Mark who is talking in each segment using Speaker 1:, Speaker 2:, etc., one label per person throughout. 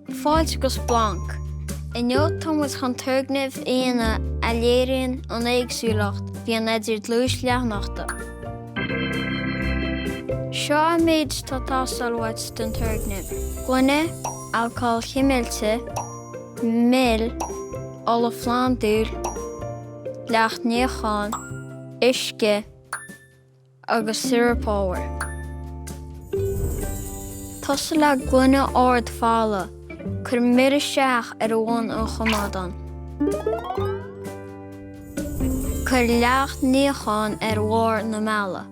Speaker 1: Fáilte go Splanc! Inniu tá muid chun turgnamh a dhéanamh a léiríonn an éagsúlacht a bhíonn idir dlúis leathnochta. Seo an méid atá ag teastáil uait don turgnamh, gloine, alcól chimilte, mil, ola phlandúil, leacht níocháin, uisce, agus siorap ábhair. Tosaigh le gloine ard folamh, cuir mil isteach ar bhun an choimeádáin. Cuir leacht níocháin ar bharr na meala.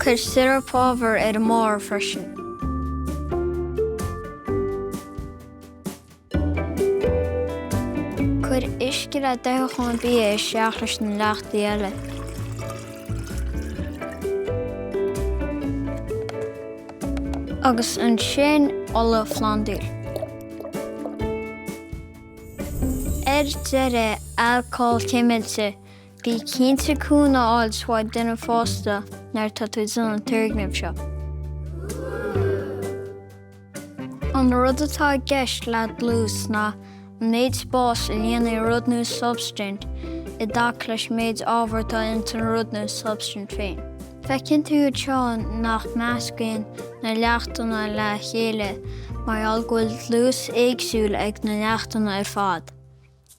Speaker 1: Cuir siorap ábhair ar an mbarr freisin. Cuir uisce le d'itheachán bia isteach leis na leachtaí eile. Agus ansin ola phlandúil. Ar deireadh, alcól cimilte. Bí cinnte cúnamh a fháil uaidh duine fásta nuair atá tú ag déanamh an turgnaimh seo. An rud atá i gceist le dlús ná an méid spáis a líonann rud nó substaint i dtaca leis an méid ábhair atá ins an rud nó substaint féin. Feiceann tú anseo nach meascann na leachtanna le chéile mar gheall go bhfuil dlús éagsúil ag na leachtanna ar fad.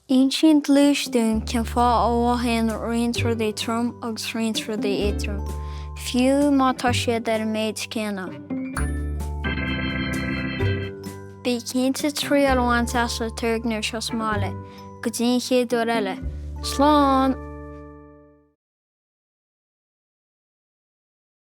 Speaker 1: Insíonn dlús dúinn cén fáth a mhothaíonn roinnt rudaí trom agus roinnt rudaí éadrom, fiú má tá siad ar an méid céanna. Bí cinnte triail a bhaint as an turgnamh seo sa mbaile. Go dtí an chéad uair eile, slán!